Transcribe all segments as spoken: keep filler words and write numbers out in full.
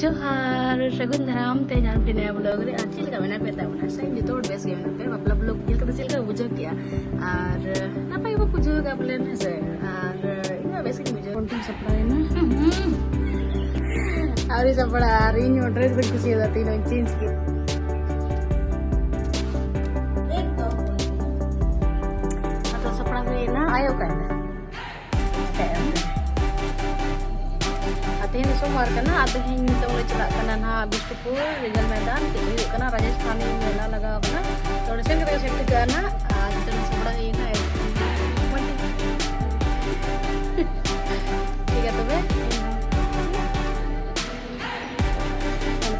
ᱡᱚᱦᱟᱨ, ᱥᱟᱹᱜᱩᱱ ᱫᱟᱨᱟᱢ᱾ ᱛᱮᱦᱮᱧ ᱟᱨ ᱢᱤᱫᱴᱮᱱ ᱱᱟᱭᱟ vlog ᱨᱮ᱾ ᱟᱨ ᱪᱮᱫ ᱞᱮᱠᱟ ᱢᱮᱱᱟᱜ ᱯᱮ ᱛᱟᱵᱚᱱᱟ? ᱟᱥᱟᱭᱟᱹᱧ ᱡᱚᱛᱚ ᱦᱚᱲ ᱵᱮᱥ ᱜᱮ ᱢᱮᱱᱟᱜ ᱯᱮᱭᱟ᱾ ᱵᱟᱯᱞᱟ vlog ᱧᱮᱞ ᱠᱟᱛᱮ ᱪᱮᱫ ᱞᱮᱠᱟ ᱵᱩᱡᱷᱟᱹᱣ ᱠᱮᱜᱼᱟ? ᱟᱨ ᱱᱟᱯᱟᱭ ᱜᱮᱵᱚ ᱵᱩᱡᱷᱟᱹᱣ ᱠᱟᱜᱼᱟ ᱯᱟᱞᱮᱱ, ᱦᱮᱸ ᱥᱮ? ᱟᱨ ᱤᱧ ᱦᱚᱸ ᱵᱮᱥ ᱜᱤᱧ ᱵᱩᱡᱷᱟᱹᱣᱟ᱾ ᱠᱚᱱᱴᱤᱱ ᱥᱟᱯᱲᱟᱣ ᱮᱱᱟ᱾ ᱟᱹᱣᱨᱤ ᱥᱟᱯᱲᱟᱜᱼᱟ, ᱟᱨ ᱤᱧ ᱦᱚᱸ dress ᱵᱟᱹᱧ ᱠᱩᱥᱤᱭᱟᱫᱟ, ᱛᱮᱦᱮᱧ ᱦᱚᱸᱧ change ᱠᱮᱫ᱾ ᱟᱫᱚ ᱥᱟᱯᱲᱟᱣ ᱦᱩᱭ ᱮᱱᱟ᱾ ᱟᱭᱳ ᱚᱠᱟᱭᱮᱱᱟ? ᱟᱨ ᱛᱮᱦᱮᱧ ᱫᱚ ᱥᱳᱢᱵᱟᱨ ᱠᱟᱱᱟ, ᱟᱨ ᱛᱮᱦᱮᱧ ᱱᱤᱛᱚᱜ ᱞᱮ ᱪᱟᱞᱟᱜ ᱠᱟᱱᱟ ᱱᱟᱦᱟᱜ ᱵᱤᱥᱱᱩᱯᱩᱨ ᱨᱤᱡᱟᱞ ᱢᱚᱭᱫᱟᱱ, ᱪᱮᱫ ᱦᱩᱭᱩᱜ ᱠᱟᱱᱟ, ᱨᱟᱡᱚᱥᱛᱷᱟᱱᱤ ᱢᱮᱞᱟ ᱞᱟᱜᱟᱣ ᱠᱟᱱᱟ᱾ ᱛᱚ ᱚᱸᱰᱮ ᱥᱮᱱ ᱠᱟᱛᱮ ᱠᱚ ᱥᱮᱴ ᱴᱷᱤᱠᱟᱹᱜᱼᱟ ᱱᱟᱦᱟᱜ᱾ ᱟᱨ ᱱᱤᱛᱚᱜ ᱫᱚ ᱥᱟᱯᱲᱟᱣ ᱦᱩᱭ ᱮᱱᱟ, ᱴᱷᱤᱠ ᱜᱮᱭᱟ ᱛᱚᱵᱮ᱾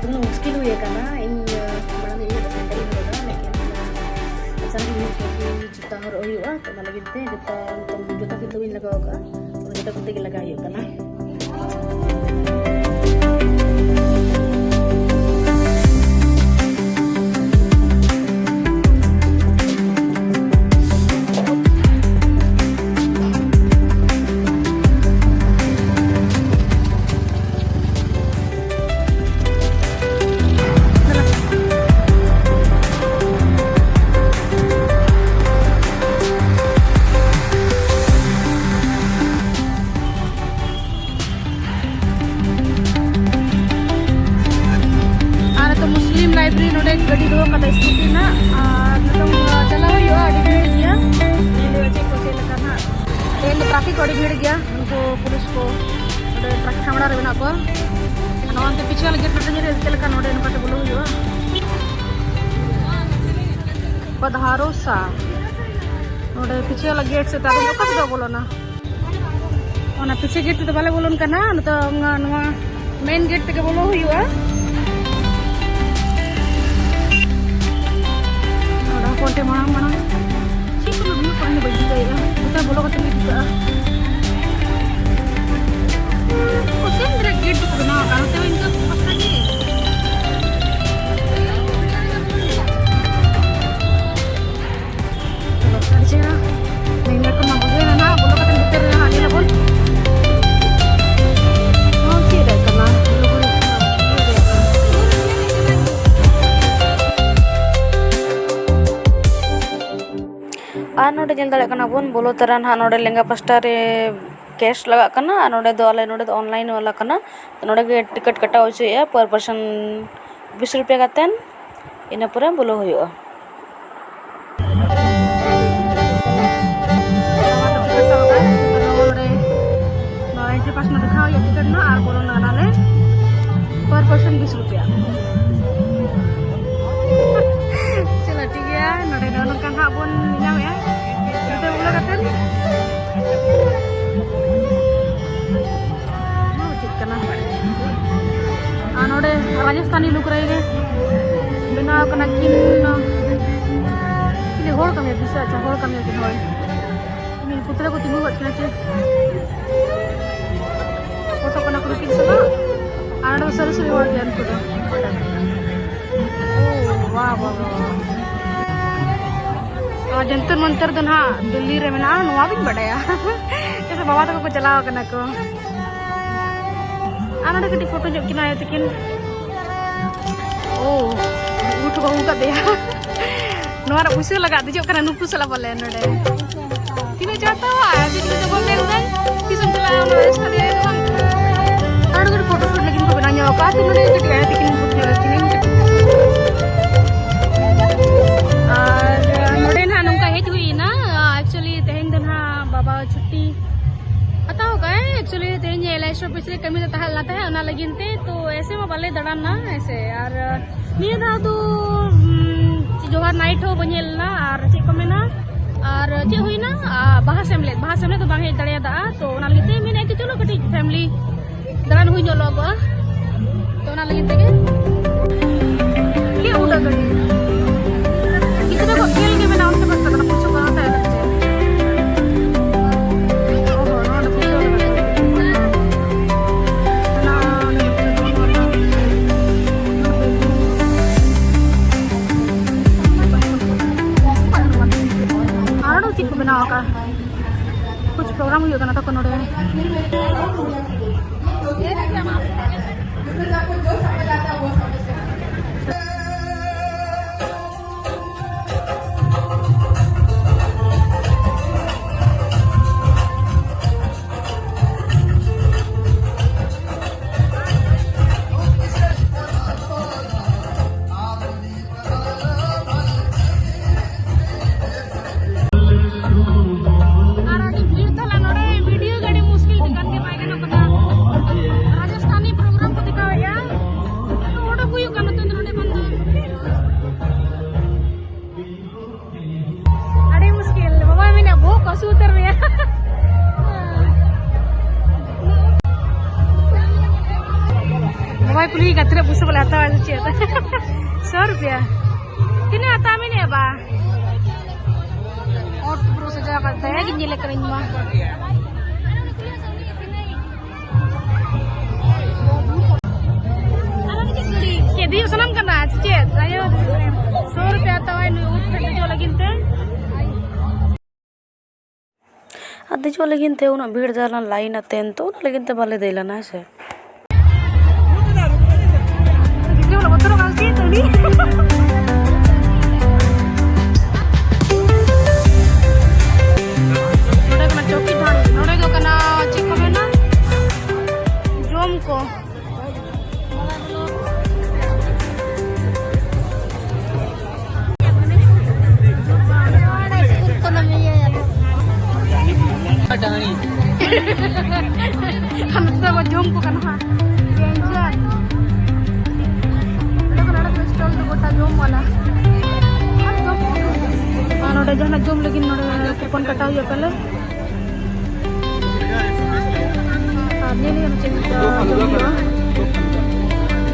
ᱛᱤᱱᱟᱹᱜ ᱢᱩᱥᱠᱤᱞ ᱦᱩᱭ ᱟᱠᱟᱱᱟ, ᱤᱧ ᱢᱟᱲᱟᱝ ᱤᱧ ᱥᱟᱭᱠᱮᱞ ᱤᱧ ᱦᱚᱨᱚᱜᱟ, ᱞᱮᱠᱤᱱ ᱟᱪᱟᱱᱟᱠ ᱤᱧ ᱡᱩᱛᱟᱹ ᱦᱚᱨᱚᱜ ᱦᱩᱭᱩᱜᱼᱟ, ᱛᱚ ᱚᱱᱟ ᱞᱟᱹᱜᱤᱫ ᱛᱮ ᱡᱩᱛᱟᱹ, ᱡᱩᱛᱟᱹ ᱯᱷᱤᱛᱟᱹ ᱵᱟᱹᱧ ᱞᱟᱜᱟᱣ ᱟᱠᱟᱫᱼᱟ, ᱚᱱᱟ ᱡᱩᱛᱟᱹ ᱯᱷᱤᱛᱟᱹ ᱜᱮ ᱞᱟᱜᱟᱣ ᱦᱩᱭᱩᱜ ᱠᱟᱱᱟ᱾ ᱟᱨ ᱱᱤᱛᱚᱜ ᱢᱩᱥᱞᱤᱢ library ᱱᱚᱰᱮ ᱜᱟᱹᱰᱤ ᱫᱚᱦᱚ ᱠᱟᱛᱮ scooty ᱨᱮᱱᱟᱜ, ᱟᱨ ᱱᱤᱛᱚᱝ ᱪᱟᱞᱟᱣ ᱦᱩᱭᱩᱜᱼᱟ, ᱟᱹᱰᱤ ᱵᱷᱤᱲ ᱜᱮᱭᱟ, ᱧᱮᱞ ᱦᱩᱭᱩᱜᱼᱟ ᱪᱮᱫ ᱠᱚ ᱪᱮᱫ ᱞᱮᱠᱟ ᱱᱟᱜ᱾ ᱛᱮᱦᱮᱧ ᱫᱚ traffic ᱦᱚᱸ ᱟᱹᱰᱤ ᱵᱷᱤᱲ ᱜᱮᱭᱟ, ᱩᱱᱠᱩ ᱯᱩᱞᱤᱥ ᱠᱚ ᱱᱚᱰᱮ traffic ᱥᱟᱢᱲᱟ ᱨᱮ ᱢᱮᱱᱟᱜ ᱠᱚᱣᱟ᱾ ᱱᱚᱣᱟ ᱚᱱᱛᱮ ᱯᱤᱪᱷᱮ ᱞᱟᱹᱜᱤᱫ ᱱᱚᱰᱮ ᱧᱮᱞ ᱪᱮᱫ ᱞᱮᱠᱟ ᱱᱚᱰᱮ ᱱᱚᱝᱠᱟ ᱛᱮ ᱵᱚᱞᱚ ᱦᱩᱭᱩᱜᱼᱟ᱾ ᱯᱟᱫᱷᱟᱨᱚ ᱥᱟ ᱱᱚᱰᱮ ᱯᱤᱪᱷᱮ ᱞᱟᱹᱜᱤᱫ ᱥᱮ ᱛᱟᱦᱮᱸ ᱚᱠᱟ ᱛᱮᱫᱚ ᱵᱚᱞᱚᱱᱟ? ᱚᱱᱟ ᱯᱤᱪᱷᱮ ᱜᱮᱴ ᱛᱮᱫᱚ ᱵᱟᱞᱮ ᱵᱚᱞᱚᱱ ᱠᱟᱱᱟ, ᱱᱤᱛᱚᱜ ᱱᱚᱣᱟ ᱢᱮᱱ ᱜᱮᱴ ᱛᱮᱜᱮ ᱵᱚᱞᱚ ᱦᱩᱭᱩᱜᱼᱟ᱾ ᱱᱚᱰᱮ ᱦᱚᱯᱚᱱ ᱴᱷᱮᱱ ᱢᱟᱲᱟᱝ ᱢᱟᱲᱟᱝ ᱪᱮᱫ ᱠᱚ ᱦᱩᱭᱩᱜ ᱠᱟᱱᱟ ᱵᱟᱹᱧ ᱴᱷᱤᱠᱟᱹᱭᱮᱫᱼᱟ, ᱱᱚᱛᱮ ᱵᱚᱞᱚ ᱠᱟᱛᱮ ᱜᱮ ᱴᱷᱤᱠᱟᱹᱜᱼᱟ᱾ ᱥᱮᱢ ᱨᱮ ᱜᱮᱴ ᱫᱚᱠᱚ ᱵᱮᱱᱟᱣ ᱟᱠᱟᱫ, ᱱᱚᱛᱮ ᱦᱚᱸ ᱤᱱᱠᱟᱹ ᱯᱟᱛᱟ ᱜᱮ᱾ ᱪᱚᱞᱚ, ᱟᱹᱰᱤ ᱪᱮᱦᱨᱟ᱾ ᱢᱮᱱ ᱞᱮᱠᱟ ᱢᱟ ᱵᱩᱡᱷᱟᱹᱣ ᱮᱱᱟ ᱱᱟᱦᱟᱜ, ᱵᱚᱞᱚ ᱠᱟᱛᱮ ᱵᱷᱤᱛᱤᱨ ᱨᱮ ᱱᱟᱦᱟᱜ ᱧᱮᱞ ᱟᱵᱚᱱ᱾ ᱱᱚᱣᱟ ᱪᱮᱫ ᱨᱮ ᱠᱟᱱᱟ? ᱞᱩᱜᱽᱲᱤ᱾ ᱟᱨ ᱱᱚᱰᱮ ᱧᱮᱞ ᱫᱟᱲᱮᱭᱟᱜ ᱠᱟᱱᱟ ᱵᱚᱱ, ᱵᱚᱞᱚ ᱛᱚᱨᱟ ᱱᱟᱦᱟᱜ ᱱᱚᱰᱮ ᱞᱮᱸᱜᱟ ᱯᱟᱥᱴᱟ ᱨᱮ cash ᱞᱟᱜᱟᱜ ᱠᱟᱱᱟ, ᱟᱨ ᱱᱚᱰᱮ ᱫᱚ ᱟᱞᱮ ᱱᱚᱰᱮ ᱫᱚ online ᱣᱟᱞᱟ ᱠᱟᱱᱟ᱾ ᱛᱚ ᱱᱚᱰᱮ ᱜᱮ ᱴᱤᱠᱤᱴ ᱠᱟᱴᱟᱣ ᱦᱚᱪᱚᱭᱮᱫᱼᱟ, per person ᱵᱤᱥ ᱨᱩᱯᱤᱭᱟ ᱠᱟᱛᱮᱱ, ᱤᱱᱟᱹ ᱯᱚᱨᱮ ᱵᱚᱞᱚ ᱦᱩᱭᱩᱜᱼᱟ᱾ ᱱᱚᱣᱟ ᱫᱚ ᱴᱤᱠᱤᱴ ᱥᱟᱵ ᱟᱠᱟᱫ, ᱱᱚᱰᱮ ᱱᱚᱣᱟ entry pass ᱢᱟ ᱫᱮᱠᱷᱟᱣ ᱦᱩᱭᱩᱜᱼᱟ, ᱴᱤᱠᱤᱴ ᱨᱮᱱᱟᱜ, ᱟᱨ ᱵᱚᱞᱚᱱ ᱟᱞᱮ per person ᱵᱤᱥ ᱨᱩᱯᱤᱭᱟ᱾ ᱪᱚᱞᱚ ᱴᱷᱤᱠ ᱜᱮᱭᱟ, ᱱᱚᱰᱮ ᱫᱚ ᱱᱚᱝᱠᱟ ᱱᱟᱦᱟᱜ ᱵᱚᱱ ᱧᱟᱢᱮᱜᱼᱟ᱾ ᱱᱚᱛᱮ ᱵᱚᱞᱚ ᱠᱟᱛᱮ ᱪᱮᱫ ᱠᱟᱱᱟ? ᱟᱨ ᱱᱚᱰᱮ ᱨᱟᱡᱚᱥᱛᱷᱟᱱᱤ ᱞᱩᱠ ᱨᱮ ᱜᱮ ᱵᱮᱱᱟᱣ ᱠᱟᱱᱟ ᱠᱤᱱ᱾ ᱪᱤᱞᱤ ᱦᱚᱲ ᱠᱟᱱ ᱜᱮᱭᱟ? ᱵᱤᱥᱟᱞ ᱟᱪᱪᱷᱟ ᱦᱚᱲ ᱠᱟᱱ ᱜᱮᱭᱟ ᱠᱤᱱ, ᱦᱳᱭ᱾ ᱢᱤᱫ ᱯᱩᱛᱞᱟᱹ ᱠᱚ ᱛᱤᱸᱜᱩ ᱜᱚᱫ ᱠᱟᱱᱟ ᱪᱮ? ᱯᱷᱳᱴᱳ ᱠᱟᱱᱟ ᱠᱚ ᱱᱩᱠᱤᱱ ᱥᱟᱞᱟᱜ᱾ ᱟᱨ ᱱᱚᱰᱮ ᱫᱚ ᱥᱟᱹᱨᱤ ᱥᱟᱹᱨᱤ ᱦᱚᱲ ᱜᱮ ᱩᱱᱠᱩ ᱫᱚ᱾ ᱳ, ᱵᱟᱦ, ᱵᱟᱦ, ᱵᱟᱦ᱾ ᱟᱨ ᱡᱚᱱᱛᱚᱨ ᱢᱚᱱᱛᱚᱨ ᱫᱚ ᱱᱟᱦᱟᱜ ᱫᱤᱞᱞᱤ ᱨᱮ ᱢᱮᱱᱟᱜᱼᱟ, ᱱᱚᱣᱟ ᱫᱚᱧ ᱵᱟᱰᱟᱭᱟ᱾ ᱪᱮᱫᱟᱜ ᱥᱮ ᱵᱟᱵᱟ ᱛᱟᱠᱚ ᱠᱚ ᱪᱟᱞᱟᱣ ᱠᱟᱱᱟ ᱠᱚ᱾ ᱟᱨ ᱱᱚᱰᱮ ᱠᱟᱹᱴᱤᱡ ᱯᱷᱳᱴᱳ ᱧᱚᱜ ᱠᱤᱱᱟ ᱟᱭᱳ ᱛᱟᱹᱠᱤᱱ᱾ ᱳ, ᱩᱴ ᱠᱚ ᱟᱹᱜᱩ ᱠᱟᱫᱮᱭᱟ᱾ ᱱᱚᱣᱟ ᱨᱮ ᱯᱩᱭᱥᱟᱹ ᱞᱟᱜᱟᱜ, ᱫᱮᱡᱚᱜ ᱠᱟᱱᱟ ᱱᱩᱠᱩ ᱥᱟᱞᱟᱜ ᱵᱚᱞᱮ ᱱᱚᱰᱮ᱾ ᱛᱤᱱᱟᱹᱜ ᱪᱚ ᱦᱟᱛᱟᱣᱟ, ᱟᱨ ᱪᱮᱫ ᱪᱚ ᱵᱟᱢ ᱞᱟᱹᱭ ᱞᱮᱫᱟ? ᱛᱤᱥᱮᱢ ᱪᱟᱞᱟᱜᱼᱟ ᱚᱱᱟ ᱨᱟᱡᱽᱛᱷᱟᱱᱤ ᱨᱮ ᱵᱟᱝ? ᱟᱨ ᱱᱚᱰᱮ ᱯᱷᱳᱴᱳ ᱥᱩᱴ ᱞᱟᱹᱜᱤᱫ ᱠᱚ ᱵᱮᱱᱟᱣ ᱧᱚᱜ ᱟᱠᱟᱫ, ᱛᱚ ᱱᱚᱰᱮ ᱠᱟᱹᱴᱤᱡ ᱟᱭᱳ ᱛᱟᱹᱠᱤᱱ ᱠᱚ ᱧᱮᱞ ᱠᱤᱱᱟᱹᱧ ᱠᱟᱹᱴᱤᱡ᱾ ᱟᱨ ᱱᱚᱰᱮ ᱱᱟᱦᱟᱜ ᱱᱚᱝᱠᱟ ᱦᱮᱡ ᱦᱩᱭ ᱮᱱᱟ᱾ Actually ᱛᱮᱦᱮᱧ ᱫᱚ ᱱᱟᱦᱟᱜ ᱵᱟᱵᱟ ᱪᱷᱩᱴᱤ ᱦᱟᱛᱟᱣ ᱠᱟᱜᱼᱟᱭ᱾ Actually ᱛᱮᱦᱮᱧ LIC office ᱨᱮ ᱠᱟᱹᱢᱤ ᱫᱚ ᱛᱟᱦᱮᱸ ᱞᱮᱱᱟ ᱛᱟᱦᱮᱸᱫ, ᱚᱱᱟ ᱞᱟᱹᱜᱤᱫ ᱛᱮ, ᱛᱚ ᱮᱥᱮ ᱢᱟ ᱵᱟᱞᱮ ᱫᱟᱬᱟᱱᱟ ᱦᱮᱸ ᱥᱮ᱾ ᱟᱨ ᱱᱤᱭᱟᱹ ᱫᱷᱟᱣ ᱫᱚ, ᱩᱢ, ᱡᱚᱦᱟᱨ night ᱦᱚᱸ ᱵᱟᱹᱧ ᱦᱮᱡ ᱞᱮᱱᱟ᱾ ᱟᱨ ᱪᱮᱫ ᱠᱚ ᱢᱮᱱᱟ, ᱟᱨ ᱪᱮᱫ ᱦᱩᱭᱱᱟ, ᱟ, ᱵᱟᱦᱟ ᱥᱮᱢᱞᱮᱫ, ᱵᱟᱦᱟ ᱥᱮᱢᱞᱮᱫ ᱫᱚ ᱵᱟᱝ ᱦᱮᱡ ᱫᱟᱲᱮᱭᱟᱫᱟ᱾ ᱛᱚ ᱚᱱᱟ ᱞᱟᱹᱜᱤᱫ ᱛᱮ ᱢᱮᱱᱮᱫ ᱠᱤ ᱪᱚᱞᱚ ᱠᱟᱹᱴᱤᱡ family ᱫᱟᱬᱟᱱ ᱦᱩᱭ ᱧᱚᱜ ᱞᱚᱜᱚᱜᱼᱟ᱾ ᱛᱚ ᱚᱱᱟ ᱞᱟᱹᱜᱤᱫ ᱛᱮᱜᱮ ᱪᱮᱫ ᱩᱰᱟᱹᱜ ᱜᱟᱹᱰᱤ? ᱜᱤᱫᱽᱨᱟᱹ ᱠᱚ ᱠᱷᱮᱞ ᱜᱮ ᱢᱮᱱᱟᱜᱼᱟ ᱚᱱᱛᱮ ᱯᱟᱥᱴᱟ ᱫᱚ, ᱚᱱᱟ ᱯᱩᱪᱷᱩ ᱠᱚ ᱦᱟᱛᱟᱣ ᱞᱟᱹᱜᱤᱫ ᱛᱮ᱾ ᱚ ᱦᱚᱸ, ᱱᱚᱣᱟ ᱫᱚ ᱯᱩᱪᱷᱩ ᱞᱟᱜᱟᱜ ᱠᱟᱱᱟ᱾ ᱚᱱᱟ, ᱚᱱᱟ ᱫᱚ ᱯᱩᱪᱷᱩ ᱞᱟᱜᱟᱜ ᱠᱟᱱᱟ᱾ ᱟᱨ ᱪᱮᱫ ᱠᱚ ᱵᱮᱱᱟᱣ ᱟᱠᱟᱫᱼᱟ? ᱠᱩᱪ program ᱦᱩᱭᱩᱜ ᱠᱟᱱᱟ ᱛᱚᱠᱷᱚᱱ ᱱᱚᱰᱮ᱾ ᱪᱮᱫ? ᱥᱚ ᱨᱩᱯᱤᱭᱟ᱾ ᱛᱤᱱᱟᱹᱜ ᱦᱟᱛᱟᱣ ᱢᱮᱱᱮᱜᱼᱟ ᱵᱟ? ᱚᱛ ᱯᱩᱨᱟᱹ ᱥᱟᱡᱟᱣ ᱠᱟᱛᱮ ᱜᱤᱧ ᱧᱮᱞᱮ ᱠᱟᱹᱱᱟᱹᱧ ᱢᱟ᱾ ᱪᱮᱫ ᱦᱩᱭᱩᱜ ᱥᱟᱱᱟᱢ ᱠᱟᱱᱟ? ᱪᱮᱫ? ᱟᱭᱳ, ᱥᱚ ᱨᱩᱯᱤᱭᱟ ᱦᱟᱛᱟᱣᱟᱭ ᱱᱩᱭ ᱩᱴ ᱯᱷᱮᱰ ᱫᱮᱡᱚᱜ ᱞᱟᱹᱜᱤᱫ ᱛᱮ᱾ ᱟᱨ ᱫᱮᱡᱚᱜ ᱞᱟᱹᱜᱤᱫ ᱛᱮ ᱩᱱᱟᱹᱜ ᱵᱷᱤᱲ ᱫᱟᱞᱟᱱ ᱞᱟᱭᱤᱱ ᱟᱛᱮᱱ, ᱛᱚ ᱚᱱᱟ ᱞᱟᱹᱜᱤᱫ ᱛᱮ ᱵᱟᱞᱮ ᱫᱮᱡ ᱞᱮᱱᱟ, ᱦᱮᱸ ᱥᱮ᱾ ᱜᱤᱫᱽᱨᱟᱹ ᱵᱚᱞᱮ ᱵᱚᱛᱚᱨᱚᱜ ᱠᱟᱱᱟ ᱥᱮ ᱪᱮᱫ ᱩᱱᱤ? ᱱᱚᱰᱮ ᱠᱟᱱᱟ ᱪᱚᱣᱠᱤ ᱫᱷᱟᱨ, ᱱᱚᱰᱮ ᱫᱚ ᱠᱟᱱᱟ ᱪᱮᱫ ᱠᱚ ᱢᱮᱱᱟ, ᱡᱚᱢ ᱠᱚ᱾ ᱦᱟᱱᱛᱮ ᱫᱚ ᱡᱚᱢ ᱠᱚ ᱠᱟᱱᱟ ᱦᱟᱸᱜ᱾ ᱰᱮᱧᱡᱟᱨ᱾ ᱱᱚᱰᱮ ᱠᱷᱚᱱ ᱱᱚᱰᱮ ᱠᱷᱚᱱ stall ᱫᱚ ᱜᱚᱴᱟ ᱡᱚᱢ ᱣᱟᱞᱟ᱾ ᱟᱨ ᱡᱚᱢ ᱠᱚ᱾ ᱟᱨ ᱱᱚᱰᱮ ᱡᱟᱦᱟᱱᱟᱜ ᱡᱚᱢ ᱞᱟᱹᱜᱤᱫ ᱱᱚᱰᱮ coupon ᱠᱟᱴᱟᱣ ᱦᱩᱭᱩᱜᱼᱟ ᱯᱟᱞᱮ᱾ ᱟᱨ ᱧᱮᱞ ᱦᱩᱭᱩᱜᱼᱟ ᱪᱮᱫ ᱠᱚ ᱡᱚᱢ ᱦᱩᱭᱩᱜᱼᱟ᱾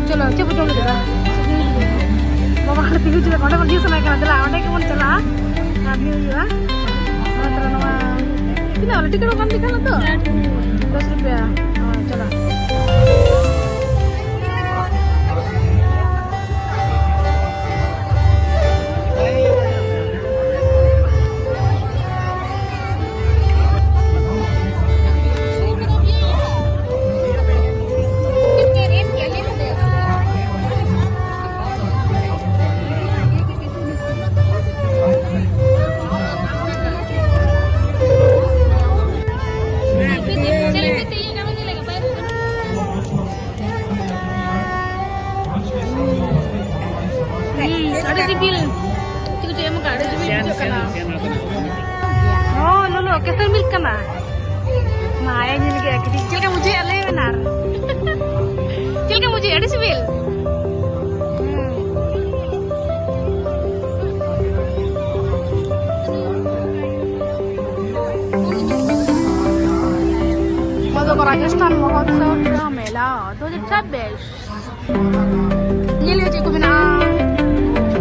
ᱪᱚᱞᱚ, ᱪᱮᱫ ᱵᱚ ᱡᱚᱢ ᱞᱟᱹᱜᱤᱫ? ᱵᱟᱵᱟ, ᱦᱟᱸᱰᱮ ᱛᱤᱸᱜᱩ ᱦᱚᱪᱚ ᱠᱟᱜ, ᱚᱸᱰᱮ ᱵᱚᱱ ᱧᱩ ᱥᱟᱱᱟᱭᱮ ᱠᱟᱱᱟ᱾ ᱫᱮᱞᱟ, ᱚᱸᱰᱮ ᱜᱮᱵᱚᱱ ᱪᱟᱞᱟᱜᱼᱟ᱾ ᱟᱨ ᱧᱩ ᱦᱩᱭᱩᱜᱼᱟ᱾ ᱢᱟ ᱛᱟᱦᱞᱮ ᱱᱚᱣᱟ ᱛᱤᱱᱟᱹᱜ ᱚᱞ ᱴᱤᱠᱤᱴ ᱵᱟᱝ ᱫᱮᱠᱷᱟᱣ ᱱᱟ ᱛᱚ? ᱫᱚᱥ ᱨᱩᱯᱤᱭᱟ᱾ ᱦᱳᱭ, ᱪᱟᱞᱟᱜ᱾ ᱦᱩᱸ, ᱟᱹᱰᱤ ᱥᱤᱵᱤᱞ᱾ ᱪᱮᱫ ᱠᱚᱪᱚ ᱮᱢ ᱟᱠᱟᱫ, ᱟᱹᱰᱤ ᱥᱤᱵᱤᱞ ᱵᱩᱡᱷᱟᱹᱜ ᱠᱟᱱᱟ᱾ ᱦᱚᱸ, ᱞᱚᱞᱚ, ᱠᱮᱥᱚᱨ ᱢᱤᱞᱠ ᱠᱟᱱᱟ᱾ ᱢᱟᱭᱟ ᱧᱮᱞ ᱜᱮ ᱟᱹᱠᱷᱨᱤᱧ᱾ ᱪᱮᱫ ᱞᱮᱠᱟ ᱵᱩᱡᱷᱟᱹᱜᱼᱟ ᱞᱟᱹᱭ ᱢᱮ ᱱᱟᱨ? ᱪᱮᱫ ᱞᱮᱠᱟ ᱵᱩᱡᱷᱟᱹᱜᱼᱟ? ᱟᱹᱰᱤ ᱥᱤᱵᱤᱞ᱾ ᱦᱩᱸ᱾ ᱱᱚᱣᱟ ᱫᱚ ᱨᱟᱡᱚᱥᱛᱷᱟᱱ ᱢᱚᱦᱳᱛᱥᱚᱵ ᱢᱮᱞᱟ ᱫᱩ ᱦᱟᱡᱟᱨ ᱪᱷᱟᱵᱵᱤᱥ᱾ ᱧᱮᱞ ᱦᱩᱭᱩᱜᱼᱟ ᱪᱮᱫ ᱠᱚ ᱢᱮᱱᱟᱜᱼᱟ᱾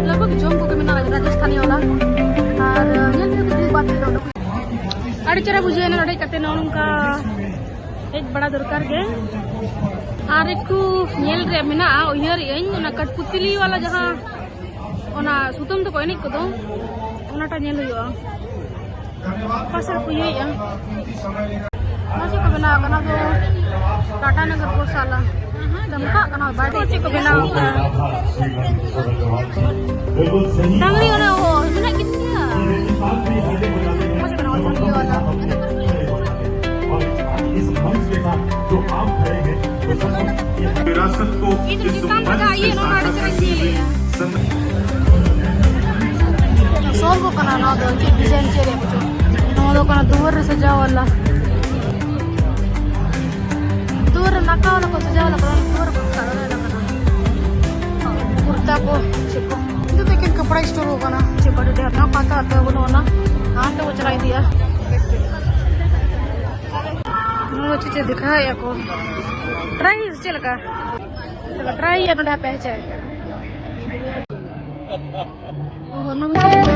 ᱞᱟᱜᱽ ᱵᱷᱟᱜᱽ ᱡᱚᱢ ᱠᱚᱜᱮ ᱢᱮᱱᱟᱜᱼᱟ ᱨᱟᱡᱚᱥᱛᱷᱟᱱᱤ ᱣᱟᱞᱟ᱾ ᱟᱨ ᱧᱮᱞ ᱦᱩᱭᱩᱜᱼᱟ ᱠᱤᱪᱷᱩ ᱵᱟᱫ ᱛᱮᱫᱚ ᱩᱰᱩᱠ ᱦᱩᱭᱩᱜᱼᱟ᱾ ᱟᱹᱰᱤ ᱪᱮᱦᱨᱟ ᱵᱩᱡᱷᱟᱹᱣ ᱮᱱᱟ ᱱᱚᱰᱮ ᱦᱮᱡ ᱠᱟᱛᱮ, ᱱᱚᱜᱼᱚ ᱱᱚᱝᱠᱟ ᱦᱮᱡ ᱵᱟᱲᱟ ᱫᱚᱨᱠᱟᱨ ᱜᱮ᱾ ᱟᱨ ᱮᱠᱴᱩ ᱧᱮᱞ ᱨᱮᱭᱟᱜ ᱢᱮᱱᱟᱜᱼᱟ, ᱩᱭᱦᱟᱹᱨᱮᱜ ᱟᱹᱧ ᱚᱱᱟ ᱠᱟᱴᱯᱩᱛᱞᱤ ᱣᱟᱞᱟ ᱡᱟᱦᱟᱸ ᱚᱱᱟ ᱥᱩᱛᱟᱹᱢ ᱛᱮᱠᱚ ᱮᱱᱮᱡ ᱠᱚᱫᱚ, ᱚᱱᱟᱴᱟᱜ ᱧᱮᱞ ᱦᱩᱭᱩᱜᱼᱟ᱾ ᱚᱠᱟ ᱥᱮᱫ ᱠᱚ ᱤᱭᱟᱹᱭᱮᱫᱼᱟ? ᱱᱚᱣᱟ ᱪᱮᱫ ᱠᱚ ᱵᱮᱱᱟᱣ ᱠᱟᱱᱟ? ᱫᱚ ᱴᱟᱴᱟ ᱱᱚᱜᱚᱨ ᱜᱳᱥᱟᱞᱟ ᱫᱚᱢᱠᱟᱜ ᱠᱟᱱᱟ, ᱵᱟᱭᱨᱮ ᱪᱮᱫ ᱠᱚ ᱵᱮᱱᱟᱣ ᱠᱟᱱᱟ? ᱰᱟᱝᱨᱤ ᱚᱱᱟ ᱚ, ᱢᱮᱱᱟᱜ ᱜᱮ ᱛᱤᱧᱟ᱾ ᱢᱚᱡᱽ ᱵᱮᱱᱟᱣ ᱠᱟᱱᱟ, ᱤᱭᱟᱹ ᱣᱟᱞᱟ᱾ ᱤᱧ ᱫᱚ ᱪᱮᱛᱟᱱ ᱨᱮ ᱡᱟᱦᱟᱸ ᱤᱭᱟᱹ, ᱱᱚᱣᱟ ᱟᱹᱰᱤ ᱪᱮᱦᱨᱟᱧ ᱧᱮᱞᱮᱜᱼᱟ᱾ ᱥᱚᱞ ᱠᱚ ᱠᱟᱱᱟ ᱱᱚᱣᱟ ᱫᱚ, ᱪᱮᱫ design ᱪᱮᱫ ᱨᱮᱭᱟᱜ ᱠᱚᱪᱚ᱾ ᱱᱚᱣᱟ ᱫᱚ ᱠᱟᱱᱟ ᱫᱩᱣᱟᱹᱨ ᱨᱮ ᱥᱟᱡᱟᱣ ᱣᱟᱞᱟ᱾ ᱫᱩᱣᱟᱹᱨ ᱨᱮ ᱱᱟᱠᱟ ᱣᱟᱞᱟ ᱠᱚ ᱥᱟᱡᱟᱣ ᱣᱟᱞᱟ ᱠᱟᱱᱟ, ᱫᱩᱣᱟᱹᱨ ᱠᱚ ᱠᱟᱱᱟ᱾ ᱠᱩᱨᱛᱟ ᱠᱚ, ᱪᱮᱫ ᱠᱚ᱾ ᱱᱤᱛᱚᱜ ᱫᱚ ᱮᱠᱮᱱ ᱠᱟᱯᱲᱟ store ᱠᱚ ᱠᱟᱱᱟ᱾ ᱪᱮᱫ ᱠᱚ ᱟᱹᱰᱤ ᱰᱷᱮᱨ ᱱᱚᱣᱟ ᱯᱟᱛᱟ ᱟᱛᱮ ᱵᱟᱹᱱᱩᱜ ᱟᱱᱟ᱾ ᱦᱟᱱᱛᱮ ᱵᱚ ᱪᱟᱞᱟᱣ ᱤᱫᱤᱜᱼᱟ᱾ ᱱᱚᱣᱟ ᱪᱮᱫ ᱪᱮᱫ ᱫᱮᱠᱷᱟᱣᱮᱫᱼᱟ ᱠᱚ᱾ Try ᱪᱮᱫ ᱞᱮᱠᱟ? ᱪᱮᱫ ᱞᱮᱠᱟ try ᱭᱟ ᱱᱚᱰᱮ ᱦᱟᱯᱮ ᱦᱮᱸᱪᱮ᱾ ᱚ, ᱱᱚᱣᱟ ᱢᱟ ᱪᱮᱫ?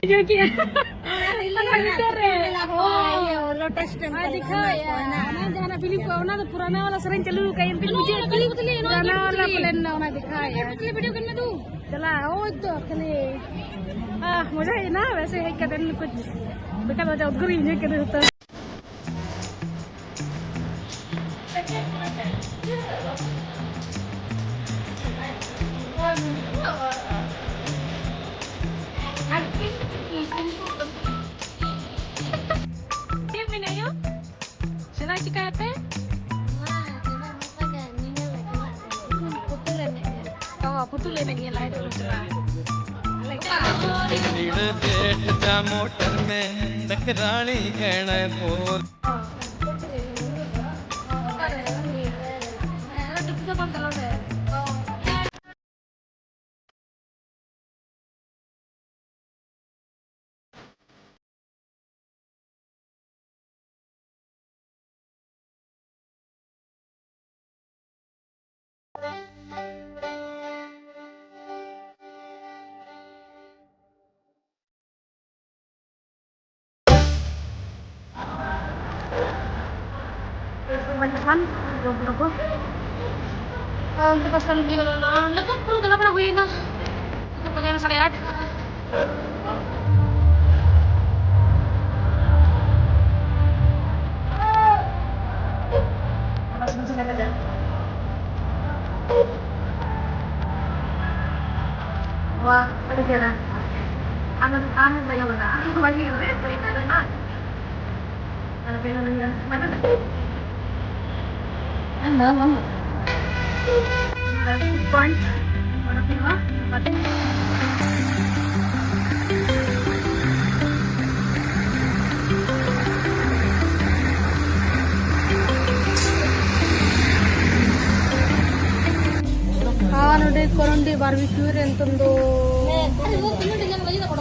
ᱵᱩᱡᱷᱟᱹᱣ ᱠᱮᱜᱼᱟ᱾ ᱚᱱᱟ ᱵᱷᱤᱛᱟᱹᱨ ᱨᱮ᱾ ᱦᱳᱭ, ᱞᱳᱴᱟᱥ ᱴᱮᱢᱯᱚᱞ ᱟᱨ ᱫᱮᱠᱷᱟᱣᱮᱜᱼᱟ᱾ ᱚᱱᱟ ᱡᱟᱦᱟᱱᱟᱜ ᱯᱷᱤᱞᱢ ᱠᱚ, ᱚᱱᱟ ᱫᱚ ᱯᱩᱨᱟᱱᱟ ᱣᱟᱞᱟ ᱥᱮᱨᱮᱧ ᱪᱟᱹᱞᱩ ᱟᱠᱟᱫ, ᱮᱱᱛᱮ ᱢᱩᱪᱟᱹᱫ ᱯᱷᱤᱞᱢ ᱯᱩᱨᱟᱱᱟ ᱣᱟᱞᱟ ᱯᱟᱞᱮᱱ ᱚᱱᱟ ᱫᱮᱠᱷᱟᱣᱮᱜᱼᱟ᱾ ᱪᱟᱞᱟᱜ, ᱳᱭ ᱛᱚ ᱠᱷᱟᱹᱞᱤ, ᱟᱦ, ᱢᱚᱡᱟ ᱦᱮᱡ ᱮᱱᱟ, ᱣᱮᱥᱮ ᱦᱮᱡ ᱠᱟᱛᱮ ᱠᱩᱪ ᱵᱮᱠᱟᱨ ᱵᱟᱡᱟ ᱩᱫᱽᱜᱟᱹᱨ ᱤᱧ ᱵᱩᱡᱷᱟᱹᱣ ᱠᱮᱫᱟ ᱡᱚᱛᱚ᱾ ᱪᱮᱫ ᱢᱮᱱᱟᱭᱟ? ᱥᱮᱱᱟ ᱪᱤᱠᱟᱭᱟᱯᱮ? ᱯᱩᱛᱩᱞ ᱮᱱᱮᱡ᱾ ᱚ, ᱯᱷᱳᱴᱳ ᱞᱮ ᱢᱮᱱ ᱜᱮᱭᱟ, ᱞᱟᱭᱤᱴ ᱨᱩᱢ ᱪᱟᱞᱟᱜᱼᱟ᱾ ᱵᱷᱤᱲ ᱵᱮᱴ ᱡᱟ ᱢᱚᱴᱚᱨ ᱢᱮ ᱴᱟᱠᱨᱟᱲᱤ ᱜᱟᱲ ᱵᱷᱳᱨ᱾ ᱢᱮᱱᱠᱷᱟᱱ ᱡᱚᱢ ᱠᱮᱫᱟ ᱠᱚ᱾ ᱟᱨ ᱚᱱᱛᱮ ᱯᱟᱥᱴᱟ ᱞᱮ ᱦᱩᱭ ᱠᱟᱱᱟ, ᱱᱤᱛᱚᱜ ᱯᱩᱨᱟᱹ ᱫᱟᱬᱟ ᱵᱟᱲᱟ ᱦᱩᱭᱱᱟ᱾ ᱱᱤᱛᱚᱜ ᱵᱟᱡᱟᱣ ᱮᱱᱟ ᱥᱟᱲᱮ ᱟᱴ᱾ ᱱᱚᱣᱟ ᱟᱹᱰᱤ ᱪᱮᱦᱨᱟ᱾ ᱟᱨ ᱟᱨ ᱵᱟᱡᱟᱣ ᱞᱟᱜᱟᱜᱼᱟ᱾ ᱟᱨ ᱱᱚᱰᱮ ᱠᱚᱨᱚᱱᱰᱤ ᱵᱟᱨᱵᱤᱠᱤᱭᱩ ᱨᱮ ᱱᱤᱛᱚᱝ ᱫᱚ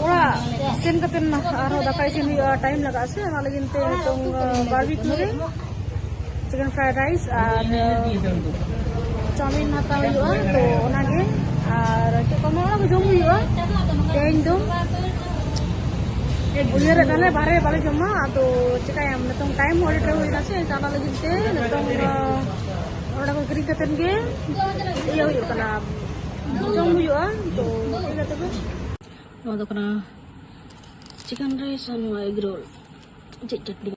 ᱚᱲᱟᱜ ᱥᱮᱱ ᱠᱟᱛᱮ ᱟᱨᱦᱚᱸ ᱫᱟᱠᱟ ᱤᱥᱤᱱ ᱦᱩᱭᱩᱜᱼᱟ, ᱴᱟᱭᱤᱢ ᱞᱟᱜᱟᱜᱼᱟ ᱥᱮ, ᱚᱱᱟ ᱞᱟᱹᱜᱤᱫ ᱛᱮ ᱱᱤᱛᱚᱝ ᱵᱟᱨᱵᱤᱠᱤᱭᱩ ᱨᱮ ᱪᱤᱠᱮᱱ ᱯᱷᱨᱟᱭᱰ ᱨᱟᱭᱤᱥ ᱟᱨ ᱪᱟᱣᱢᱤᱱ ᱦᱟᱛᱟᱣ ᱦᱩᱭᱩᱜᱼᱟ, ᱛᱚ ᱚᱱᱟᱜᱮ᱾ ᱟᱨ ᱪᱮᱫ ᱠᱚ ᱚᱱᱟ ᱠᱚ ᱡᱚᱢ ᱦᱩᱭᱩᱜᱼᱟ ᱛᱮᱦᱮᱧ ᱫᱚ᱾ ᱩᱭᱦᱟᱹᱨᱮᱫ ᱛᱟᱦᱮᱱᱟ ᱵᱟᱦᱨᱮ ᱵᱟᱞᱮ ᱡᱚᱢᱟ, ᱟᱫᱚ ᱪᱮᱠᱟᱭᱟᱢ, ᱱᱤᱛᱚᱝ ᱴᱟᱭᱤᱢ ᱦᱚᱸ ᱟᱹᱰᱤ ᱰᱷᱮᱨ ᱦᱩᱭᱱᱟ ᱥᱮ, ᱚᱱᱟ ᱞᱟᱹᱜᱤᱫ ᱛᱮ ᱱᱤᱛᱚᱝ ᱚᱱᱟ ᱠᱚ ᱠᱤᱨᱤᱧ ᱠᱟᱛᱮᱫ ᱜᱮ ᱤᱭᱟᱹ ᱦᱩᱭᱩᱜ ᱠᱟᱱᱟ, ᱡᱚᱢ ᱦᱩᱭᱩᱜᱼᱟ᱾ ᱛᱚ ᱴᱷᱤᱠ ᱜᱮᱭᱟ ᱛᱚᱵᱮ᱾ ᱱᱚᱣᱟ ᱫᱚ ᱠᱟᱱᱟ ᱪᱤᱠᱮᱱ ᱨᱟᱭᱤᱥ ᱟᱨ ᱱᱚᱣᱟ ᱮᱜᱽ ᱨᱳᱞ᱾ ᱪᱮᱫ ᱪᱟᱴᱱᱤ?